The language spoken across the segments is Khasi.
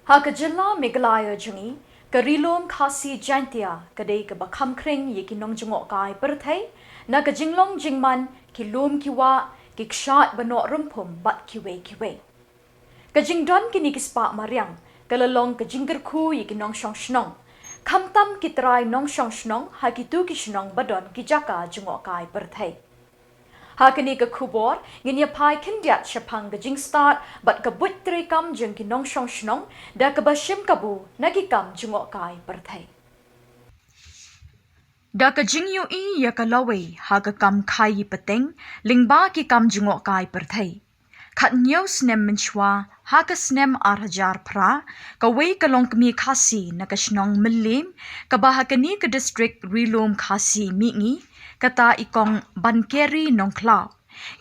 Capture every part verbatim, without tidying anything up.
Ha ka jylla Meghalaya jong ngi, ka Ri Lum Khasi Jaintia ka dei kaba kham khring ïa ki nongjngohkai pyrthei na ka jinglong jingman, ki lum ki wah, ki kshaid ba noh rymphum bad kiwei kiwei. Ka jingdon kine ki spah mariang ka la long ka jingkyrkhu ïa ki nongshong shnong, khamtam ki trai nongshong shnong ha kito ki shnong ba don ki jaka jngohkai pyrthei. Ha kane ka khubor ngin ïa phai khyndiat shaphang ka jingstad bad ka buit treikam jong ki nongshong shnong da kaba shim kabu na ki kam jngohkai pyrthei. Da ka jingïohi ïa ka lawei ha ka kam khaii pateng lyngba ki kam jngohkai pyrthei. Khathynñiew snem mynshuwa, ha ka snem ar hajar phra, kawei ka longkmie Khasi na ka shnong Mylliem, kaba ha kane ka district Ri Lum Khasi Mihngi, kata i Kong Bankeri Nongkhlaw,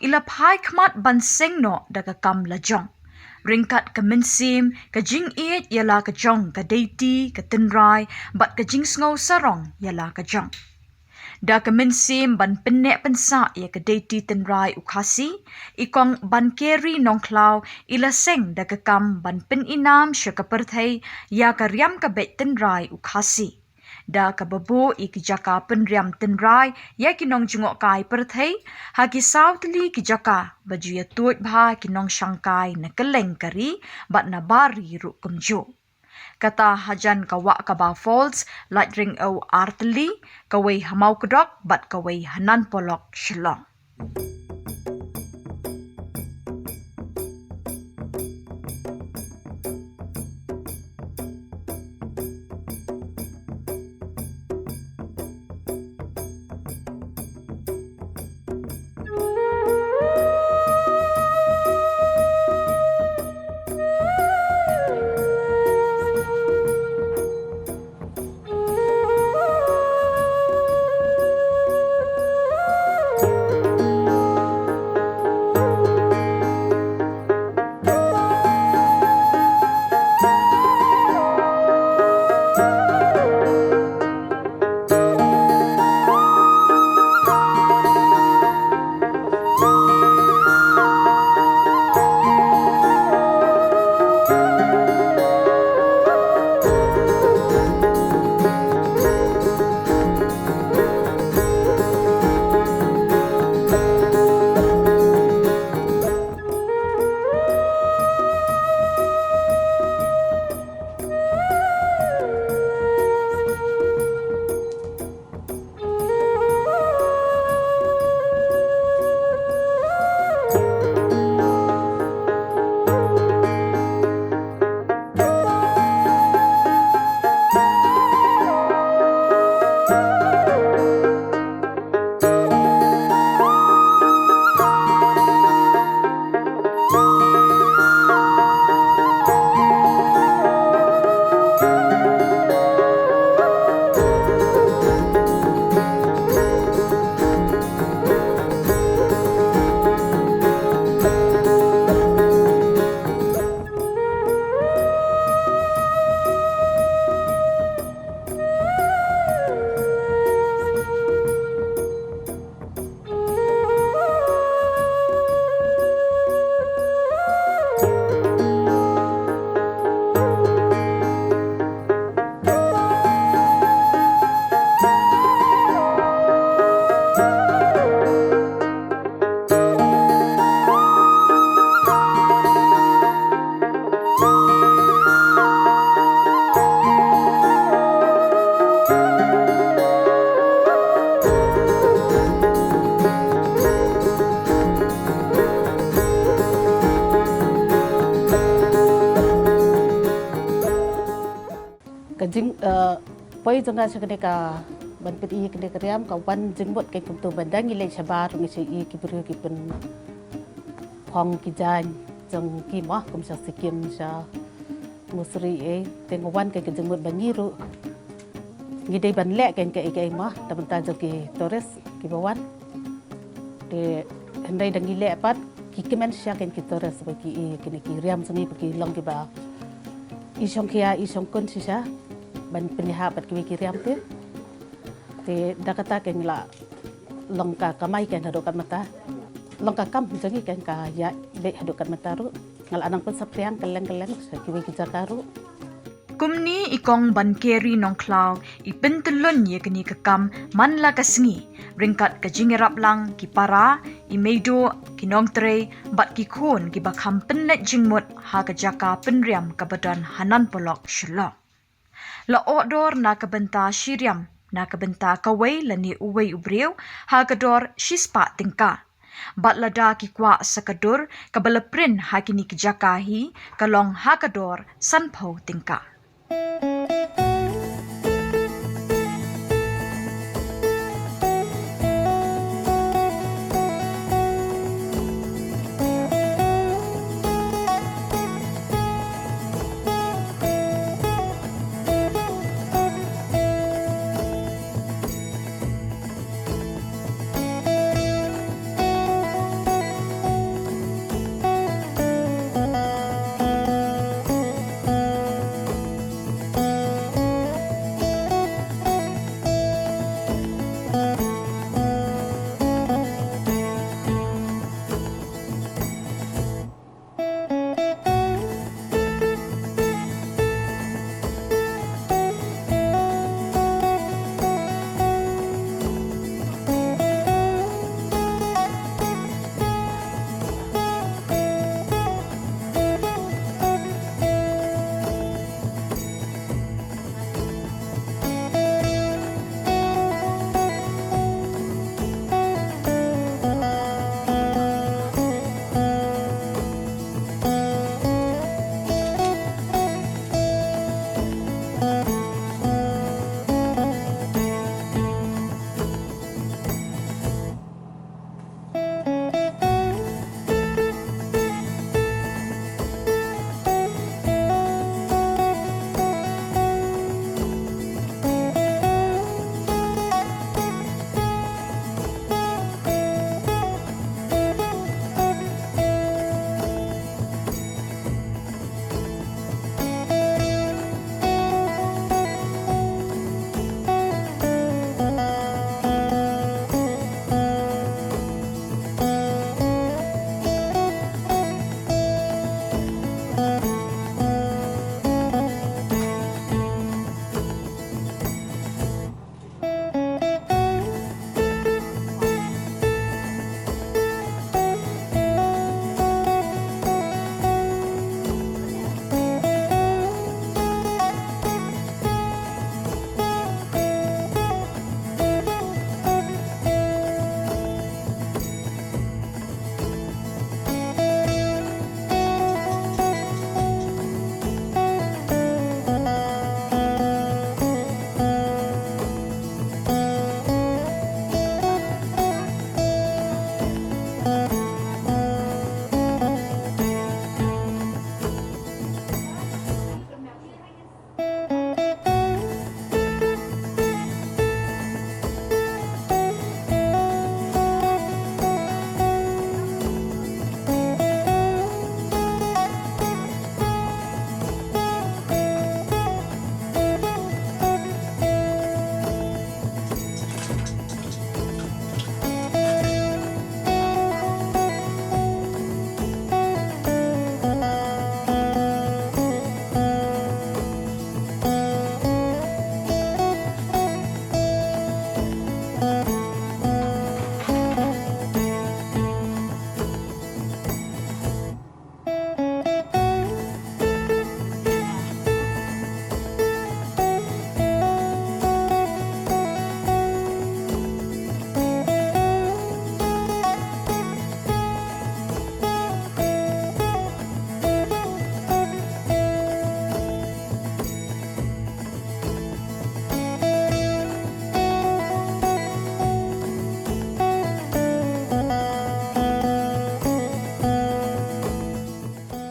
i la phai khmat ban seng noh da ka kam lajong, ryngkat ka mynsiem, ka jingïeit ïa la ka jong ka deiti, ka tynrai bad ka jingsngew sarong ïa la ka jong. Da ka mynsiem ban pynneh pynsah ïa ka deiti tynrai u Khasi, i Kong Bankeri Nongkhlaw i la seng da ka kam ban pyninam sha ka pyrthei ïa ka riam ka beit tynrai u Khasi, da kaba buh ïa ki jaka pynriam tynrai ïa ki nongjngohkai pyrthei ha ki saw tylli ki jaka, ba ju ïa tuid bha ki nongshangkai na kylleng ka ri bad na bar ri ruh kumjuh. Kata hajan ka Wah Kaba Falls, Laitringew ar tylli, kawei ha Mawkdok bad kawei ha Nanpolok, Shillong. Ka jing, eh, poi jong nga sha kane ka ban pyni kane ka riam ka wan jingmut ka kumto ban dang ngi leit shabar ngi shu i ki briew ki pynphong ki jaiñ jong ki mo kum sha Sikkim sha Mussoorie, eh, te nga wan ka jingmut ba ngi ruh ngi dei ban leh ka kaei kaei mo da bynta jong ki tourist kiba wan. Te hynrei da ngi leh pat ki kmen shisha ki tourist ba ki i kine ki riam jong ngi ba ki long kiba i shongkhia i shongkun shisha ban pynïaid pat kiwei ki riam te. Te da kata ka ngi la long ka kamai ka haduh katmata. Long ka kam jong ngi ka ïa beh haduh katmata ruh. Nga la nang pynsaphriang kylleng kylleng sha kiwei ki jaka ruh. Kumne i kong Bankeri Nongkhlaw i pyntyllun ïa kane ka kam man la ka sngi, ryngkat ka jingïarap lang ki para, i meiduh, ki nongtrei, bad ki khun kiba kham pynleit jingmut ha ka jaka pynriam kaba don ha Nan Polok Shillong. La ohdor na ka bynta shi riam, na ka bynta kawei lane uwei u briew, ha ka dor shispah tyngka. Bad lada ki kwah sa ka dur kaba la print ha kine ki jaka hi, ka long ha ka dor sanphew tyngka.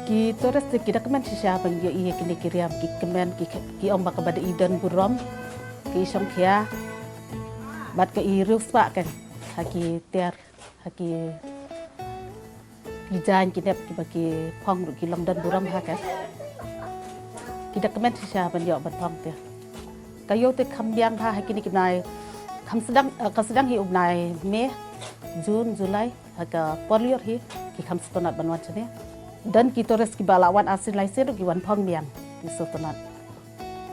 Ki tourist ki da kmen shisha ban ïohi ïa kine ki riam, ki kmen, ki, ki ong ba kaba da i don burom, ki shongkhia bad ka i riewspah ka ha ki tiar, ha ki ki jaiñ ki nep kiba ki phong ruh ki long don burom ha ka. Ki da kmen shisha ban ïoh ban phong te. Ka ïew te kham biang ha, ha kine ki bnai, kham sdang, eh, ka sdang hi u bnai May, June, July, ha ka por lyiur hi ki kham sngewtynnat ban wan shane. Don ki tourist kiba la wan arsien laisien ruh ki wan phong biang, ki sngewtynnat.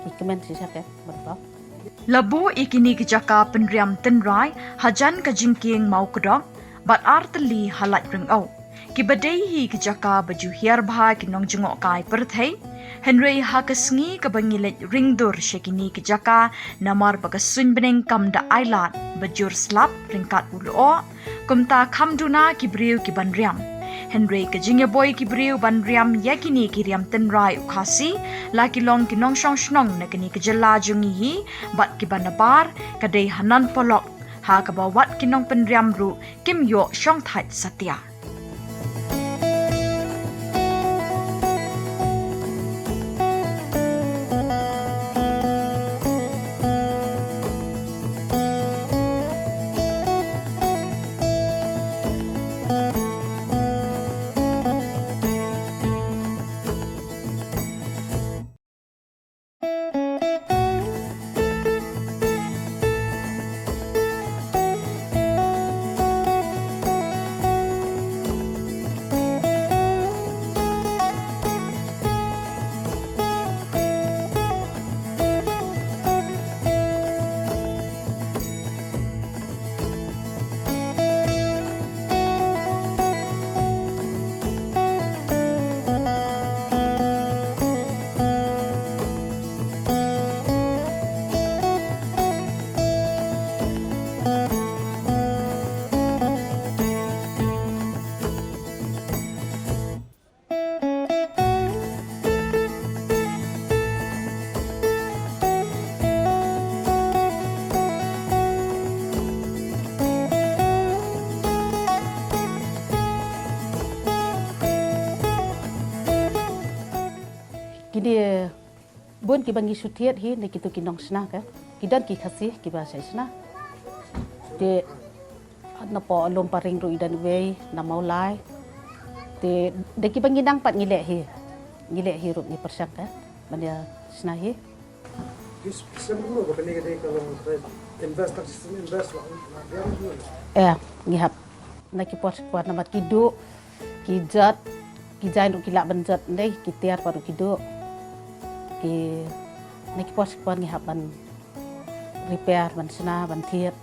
Ki kmen shisha ke, bad ba. La buh ïa kine ki jaka pynriam tynrai hajan ka jingkieng Mawkdok bad ar tylli ha Laitryngeu, kiba dei hi ki jaka ba ju hiar bha ki nongjngohkai pyrthei. Hynrei ha ka sngi kaba ngi leit ringdur sha kine ki jaka, namar ba ka suiñ bneng kam da ailad, ba jur slap ryngkat u lyoh, kumta kham duna ki briew ki ban riam. Hynrei ka jingïaboi ki briew ban riam ïa kine ki riam tynrai u Khasi, la ki long ki nongshong shnong na kane ka jylla jong ngi hi, bad kiba nabar ka dei hanan polok, ha kaba wat ki nongpynriam ruh kim ïoh shongthait satia. Kine bun kiba ngi shu thied hi na kito ki nongshna ka. Ki don ki Khasi kiba shna. Te napoh Lumparing ruh i don uwei na Mawlai. Te da kiba ngi nang pat ngi leh hi. Ngi leh hi ruh ngi pyrshang ka ban ïa shna hi. Ki sem kumno ka bani ka dei ka long invest tak system invest lah. Eh, ngi hap na ki por por namar ki duh ki jot, ki jaiñ ruh ki lah ban jot, ndei ki tiar pat ruh ki duh. Ki na ki por por ngi hap ban repair, ban shna, ban thied.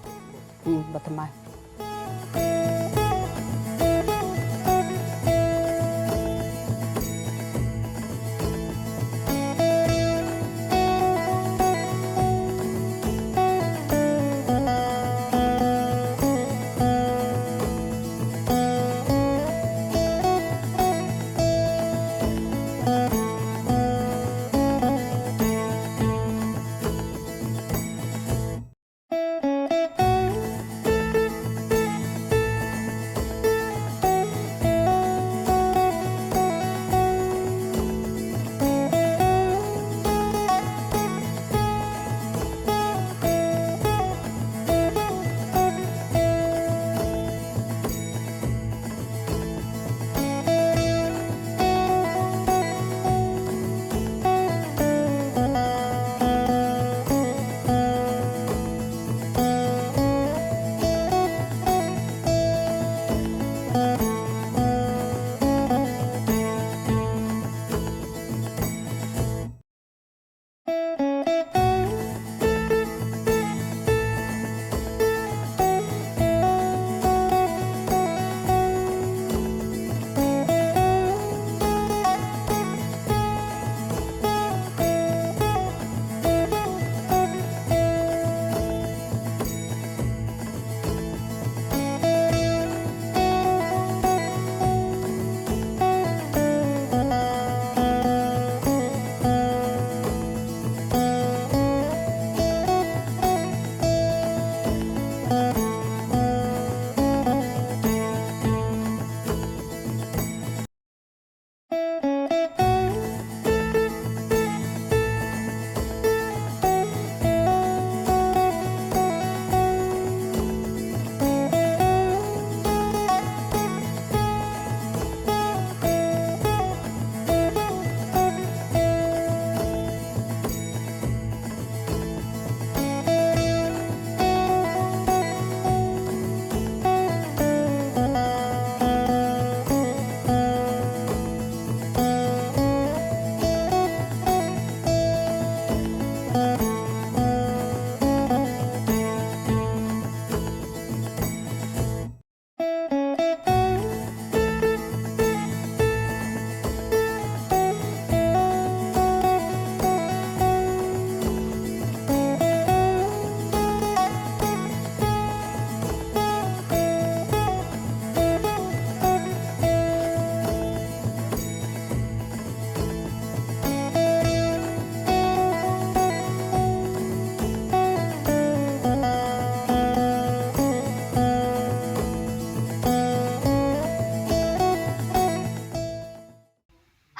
Hmm, ba thymmai.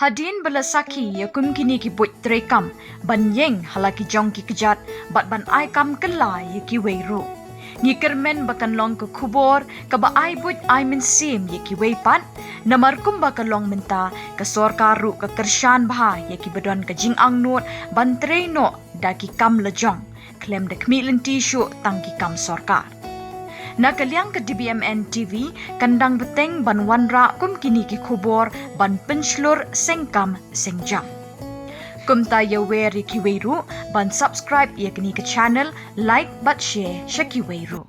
Hadien ba la sakhi ïa kum kine ki buit treikam ban ïeng ha la ki jong ki kjat bad ban ai kam kylla ïa kiwei ruh, ngi kyrmen ba kan long ka khubor kaba ai buit ai mynsiem ïa kiwei pat. Namar kumba ka long mynta, ka sorkar ruh ka kyrshan bha ïa kiba don ka jingangnud ban trei noh da ki kam lajong, khlem da khmih lynti shuh tang ki kam sorkar. Na ka liang ka D B M N T V kan dang bteng ban wanrah kum kine ki khubor ban pynshlur seng kam seng jam. Kumta ïawer ïa kiwei ruh ban subscribe ïa kane ka channel, like bad share sha kiwei ruh.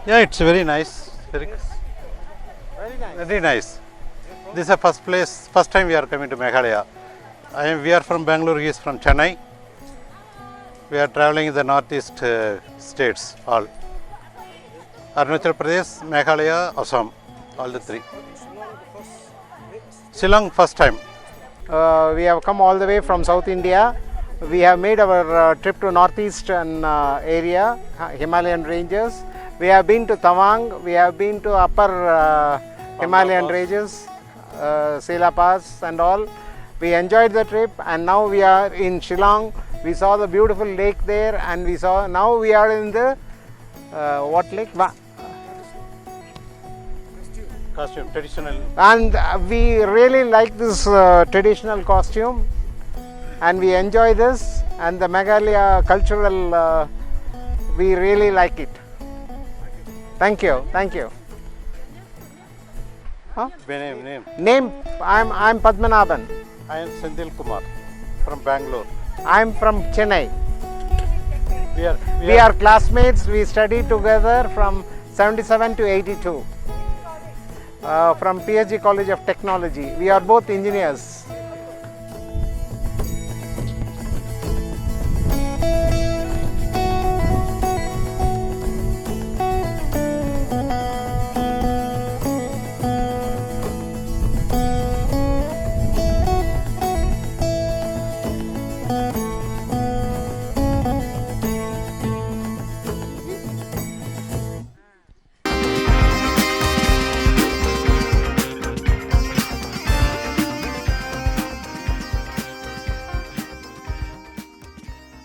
Yeah, it's very nice. Very, very nice. This is the first place, first time we are coming to Meghalaya. I am, we are from Bangalore, he is from Chennai. We are traveling in the northeast uh, states, all. Arunachal Pradesh, Meghalaya, Assam, all the three. Shillong, first time. Uh, we have come all the way from South India. We have made our uh, trip to northeastern uh, area, uh, Himalayan ranges. We have been to Tawang. We have been to upper uh, Himalayan ranges, uh, Sela Pass and all. We enjoyed the trip, and now we are in Shillong. We saw the beautiful lake there, and we saw, now we are in the uh, what lake? Va- Costume, traditional. And uh, we really like this uh, traditional costume, and we enjoy this, and the Meghalaya cultural, uh, we really like it. Thank you, thank you. Huh? Name, name. Name, I'm, I'm Padmanabhan. I am Senthil Kumar from Bangalore. I'm from Chennai. We are, we We are are classmates. We studied together from seventy-seven to eighty-two. Uh, from P S G College of Technology. We are both engineers.